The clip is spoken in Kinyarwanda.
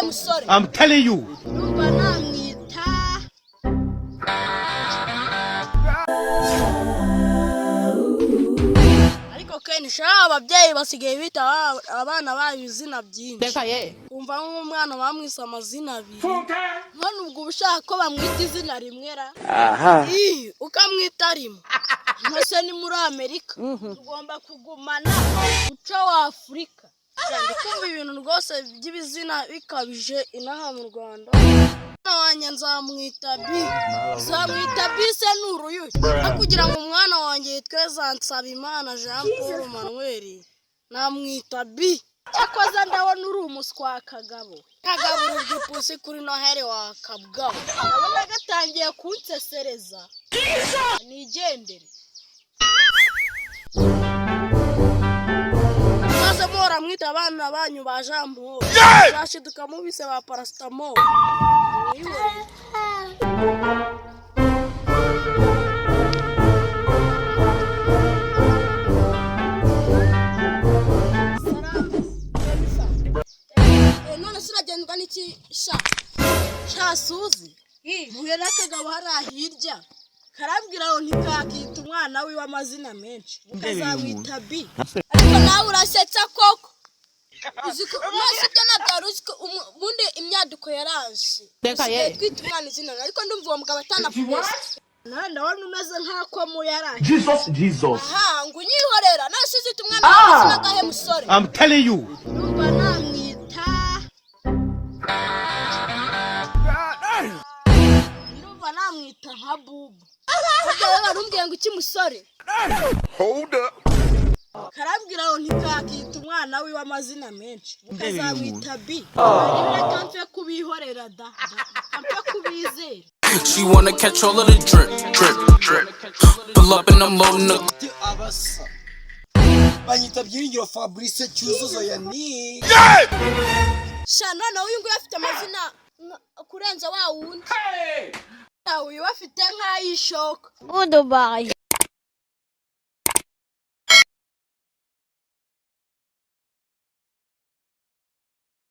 Musore. I'm telling you. Numva namwita, ariko kenshi ababyeyi basigaye bita abana babo izina byinshi. Reka ye. Kumva nk'umwana bamwise amazina abiri, none ubwo uba ushaka ko bamwita izina rimwe ra? Ii, ukamwita rimwe ntose. Ni muri Amerika, tugomba kugumana umuco wa Afurika. Ndi kumva ibintu rwose by'ibizina bikabije inaha mu Rwanda. Umwana wanjye nzamwita bi, nzamwita bise ni uruyuki. Aho kugira ngo umwana wanjye yitwe Zansabimana Jean Paul Manuel, namwita bi. Cyakoze ndabona uri umuswa Kagabo. Kagaburirwa ipusi kuri Noheli wa kabwabo. Ndabona gatangiye kunsesereza, nigendere. Maze muhora mwita abana banyu ba Jean Paul, zashiduka mubise ba paracetamol. Mwihorere. None se uragendwa n'iki sha? Sha Suzi, mpuye n'akagabo hariya hirya, karambwira ngo ntikakita umwana wiwe amazina menshi, ukazamwita bi. Ariko nawe urasetsa koko. Uzi ko mwese ibyo ntabwo wari uzi ko ubundi imyaduko yaraje. Reka ye. Usigaye twita umwana izina, ariko ndumva uwo mugabo atanakubeshya. Nawe ndabona umeze nk'ako mu yaraje. Jesus, Jesus. Aha ngo unyihorera. None se uzita umwana wawe amazina agahe, musore? I'm telling you. Numva namwita, ndumva namwita nka Bubu. Burya wowe warumbwiye ngo iki, musore? Hold up. Karambwira ngo ntikakita umwana wiwe amazina menshi, ukazamwita bi. Reka mfe kubihorera da, reka mfe kubizera. She wanna catch all of the drip, drip, drip. Pull up and I'm loading the Ati abasa banyita Byiringiro Fabrice Cyuzuzo yani. Sha, noneho uyu nguyu afite amazina kurenza wa wundi. Uyu afite nk'ay'ishoka. Goodbye.